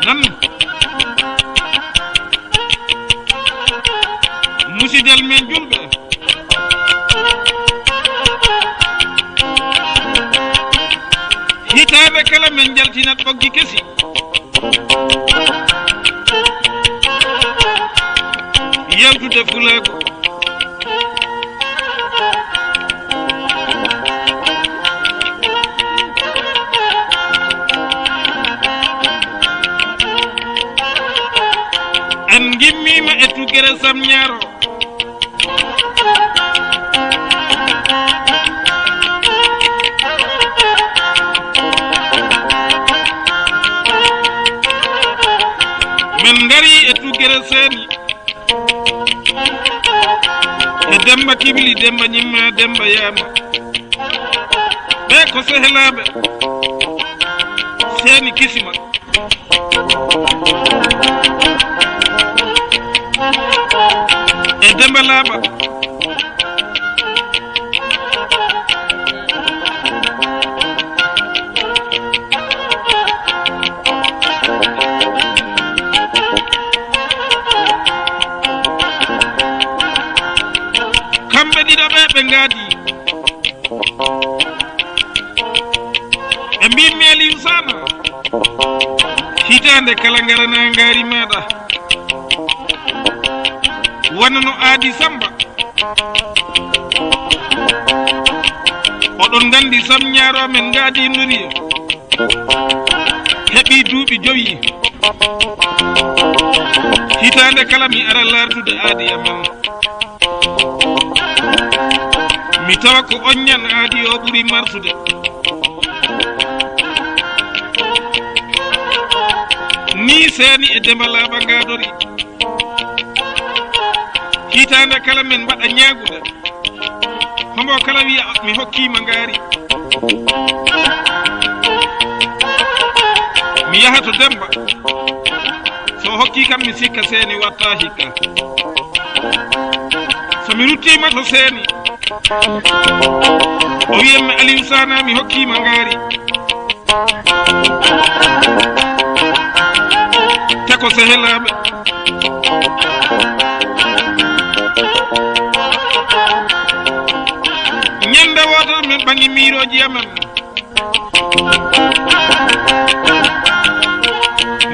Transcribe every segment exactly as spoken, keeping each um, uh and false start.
Nan, musidal men julɓe, hitaande kala men njaltinat ɓoggi kesi. Yewtude fulaagu. En ngimmiima e tuggere Sam Ñaaro. Men ngari e tuggere Seeni. E Demba Kibili, Demba Ñimma, Demba Yaama. Ɓe ko sehelaaɓe. Seeni kisima. E Demba Laaɓa. Kamɓe ɗiɗo ɓe, ɓe ngaadi. Ɓe mbiimi Aliou Sana, hitaande kala ngarana ngaari maaɗa. Wano no aadi Samba. Oɗon nganndi Sam Ñaaro men ngaadi Nuriye. Heɓi duuɓi jowi. Hitaande kala mi ara laartude aadi amen. Mi tawa ko oññan aadi o ɓuri marsude. Ni Seeni e Demba Laaɓa ngaadori. Hitaande kala men mbaɗa ñaagude. Homo kala wiya mi hokkiima ngaari. Mi yaha to Demba. So hokki kam mi sikka Seeni watta hikka. So mi ruttiima to Seeni. O wiyammi Aliou Sana mi hokkiima ngaari. Te ko sehelaaɓe. Ñande wootere min ɓangi miirooji amen.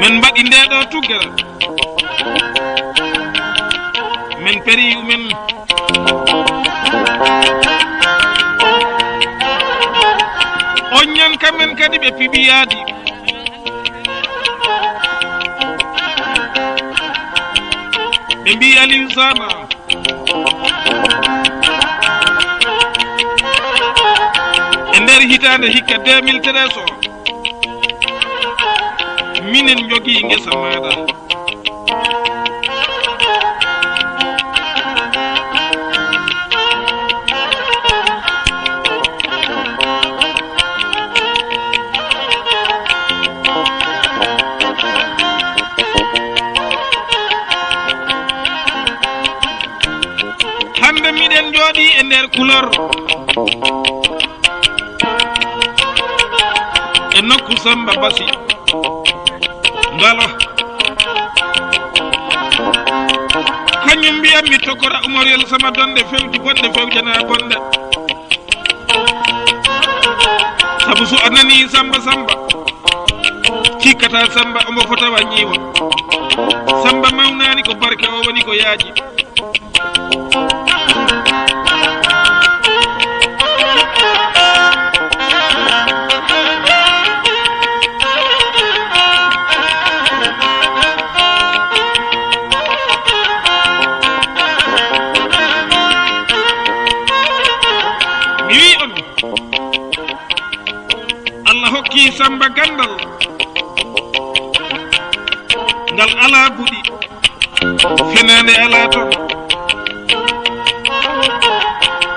Min mbaɗi nde ɗo tuggere. Min periyu men. Oññan kamen kadi ɓe piɓi yaadi. Ɓe mbi Aliou Sana. E nder hitaande hikka deux mille treize o, minen njogii ngesa maaɗa. Hannde miɗen njooɗii e nder Kulor, e nokku Samba Basi Ngalo. Kañum mbiyammi tokora Umariyel sama donde fewji bonde fewjana bonde. Sabu so a nani Samba Samba, Kata Samba omo fota wa ñiiwa. Samba mawnaani ko barke o woni ko yaaji. Mi wi on, Allah hokki Samba gandal ngal alaa buɗi, fenaande alaa toon.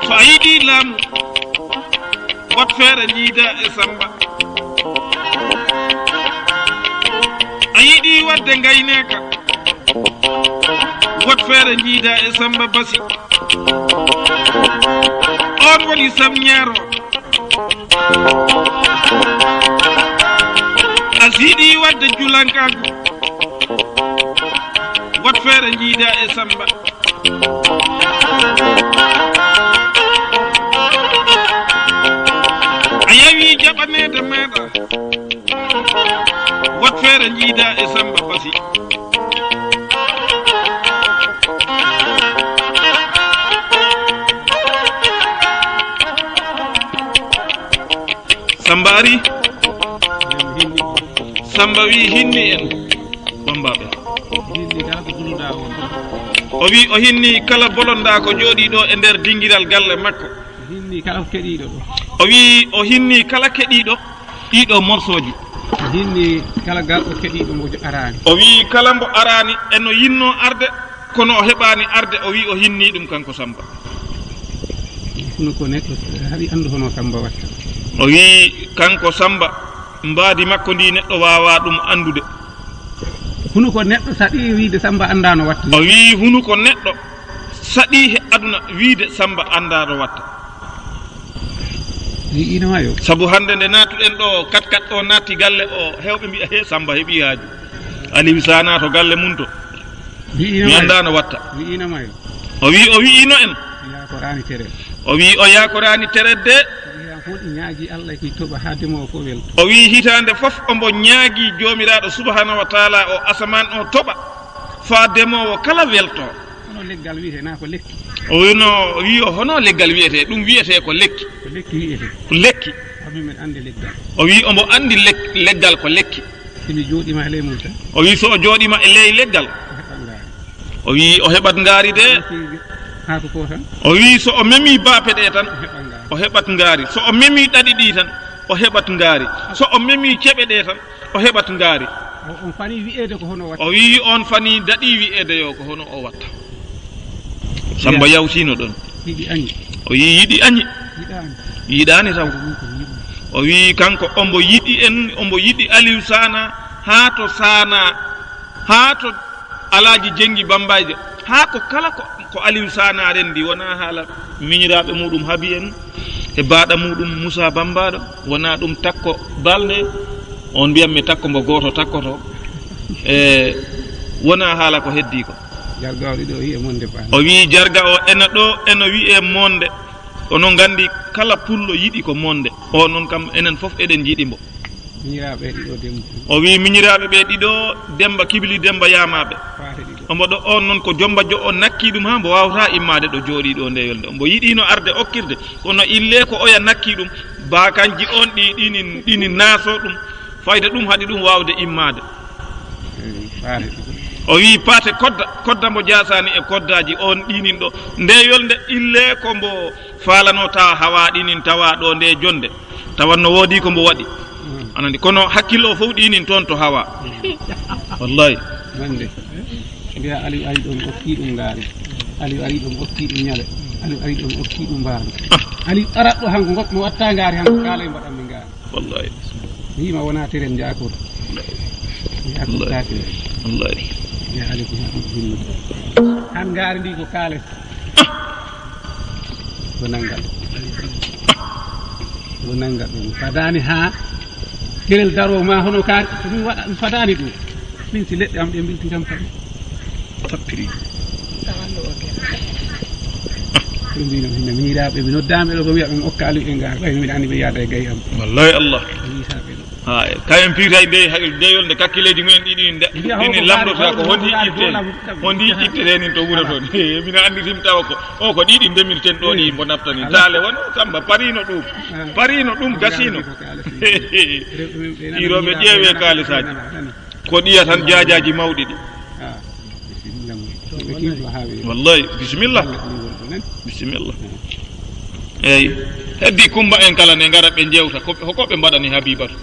So a yiɗi laamu, wat feere njiida e Samba. A yiɗi wadde ngaynaaka, wat feere njiida e Samba Basi. On woni Sam Ñaaro. A siɗi wadde julankaagu, wat feere njiida e Samba. A yawi jaɓaneede maɗa, wat feere njiida e Samba Basi. Samba ari. Samba wi hinni en, bambaɓe. Hinni kala ko buluɗa on. O wi o hinni kala bolonda ko jooɗi ɗo e nder dingiral galle makko. Hinni kala ko keɗiɗo ɗo. O wi o hinni kala keɗiɗo ɗiɗo morsoji. Hinni kala garɗo keɗiɗo mo arani. O wi kala mbo arani e no yinno arde, kono o heɓani arde, o wi o hinni ɗum kanko Samba. Kono ko neɗɗo haɗi andu hono Samba watta. O wi kanko Samba, mbaadi makko ndi neɗɗo wawa ɗum andude. Hunu ko neɗɗo saɗi wiide Samba annda no watta. O wi hunu ko neɗɗo saɗi he aduna wiide Samba annda no watta. Wi'ino ma yo. Sabu hannde nde naatuɗen ɗo, kat kat o naatti galle o, heewɓe mbi'a, "He, Samba heɓi haaju. Aliou Sana to galle mum to." Wi'ino mi ma yo. Annda no watta. Wi'ino ma yo. O wi, o wi'ino en. Yaakoraani tere. O wi o yaakoraani tere de. Wi'a fof ñaagi Allah ki toɓa haa demoowo fof welto. O wi hitaande fof ombo ñaagi Joomiraaɗo Subhaanahu wa Taala o asamaan o toɓa faa demoowo kala welto. Hono leggal wiyetee, naa ko lekki? O wino, o wi o hono leggal wiyetee, ɗum wiyetee ko lekki. Ko lekki wiyetee? Ko lekki. Amin men anndi leggal. O wi ombo anndi lek-, leggal ko lekki. Si mi jooɗiima e ley mum tan. O wi so o jooɗiima e ley leggal. Ko heɓal ngal. O wi o heɓat ngaari de. Haa ko ko tan. O wi so o memi baape ɗe tan, o heɓat ngaari. O heɓat ngaari. So o memi ɗaɗi ɗi tan, o heɓat ngaari. So o memi ceɓe ɗe tan, o heɓat ngaari. O, on fani wi'eede ko hono watta. O wi on fani daɗi wi'eede yo ko hono o watta. Samba yawtino ɗon. Yiɗi añi. O wi yiɗi añi. Yiɗaani. Yiɗaani taw. Ɗum ko yiɗi. O wi kanko ombo yiɗi en, ombo yiɗi Aliou Sana haa to Sana. Haa to Alaaji Jenngi Bambayjo, haa ko kala ko, ko Aliou Sana renndi, wonaa haala miñiraaɓe muuɗum Habi en e baaɗa muuɗum Moussa Bambaɗo, wonaa ɗum Takko Balde, on mbiyatmi Takko mbo gooto Takko to, e wonaa haala ko heddii ko. Jarga o ɗiɗo wi'e monde ba. O wii jarga o ena ɗo, ena wi'e monde. Onon nganndi kala pullo yiɗi ko monde. O noon kam enen fof eɗen njiɗi mbo. Miñiraaɓe ɗiɗo Demba. O wii miñiraaɓe ɓe ɗiɗo Demba Kibili, Demba Yaamaaɓe. Paate ɗiɗo. Omo ɗo on noon ko Jomba Jo o nakki ɗum haa mbo waawataa immaade ɗo jooɗii ɗo nde yolnde. Mbo yiɗiino arde okkirde, kono illee ko oya nakki ɗum, baakanji on ɗi, ɗini, ɗini naaso ɗum, fayda ɗum haɗi ɗum waawde immaade. Eyi, paate ɗiɗo. O wii paate kodda, kodda mbo jaasaani e koddaaji on ɗinin ɗo. Nde yolnde illee ko mbo faalano tawa hawa ɗinin tawa ɗo nde jonde. Tawanno woodi ko mbo waɗi. Mm. Anandi, kono hakkillo o fof ɗinin toon to hawa. Mm. Wallahi. Wonde, mbiya Aliou ari ɗum okki ɗum ngaari. Aliou ari ɗum okki ɗum ñale. Aliou ari ɗum okki ɗum mbaari. Ah. Aliou arat ɗo hanko goɗɗo watta ngaari hanko kaala e mbaɗan mi ngaari. Wallahi. Mi yima wona teren njaakor. Njaakor. Wallahi. Taake. Wallahi. Ya Aliou ko hinno. Han ngaari ndi ko kaale. Ko nanngal. Ko nanngal ɗum. Fadaani haa kelel daroo ma hono kaari. Ko ɗum waɗa, ɗum fadaani ɗum. Min si leɗɗe am ɗe mbilti kam kadi. Tappiri. Ɗum mbino, hino miñiraaɓe, mi noddaama, ɓe ɗo ko wiya ɓe okka Aliou e ngaari. Ɓay miɗa anndi ɓe yaada e gayi am. Wallahi Allah. Miñiraaɓe ɗo. Ha, kayen piitay nde, ha, ndeyol nde kakkileeji mumen ɗiɗi ɗin nde, ɗin lamndota ko hondi itte, hondi ittete nin to wuro toon. Mina anndi tim tawa ko, o ko ɗiɗi ndemirten ɗo ɗi mbo naftani. Taale won, Samba parino ɗum. Parino ɗum, gasino. Piirooɓe ƴeewe kaalisaaji. Ko ɗiya tan jaajaaji mawɗi ɗi. Wallahi, bisimilla. Bisimilla. Eyi, heddi Kumba en kala ne ngara ɓe njewta. Ko, ko ɓe mbaɗani Habibatu?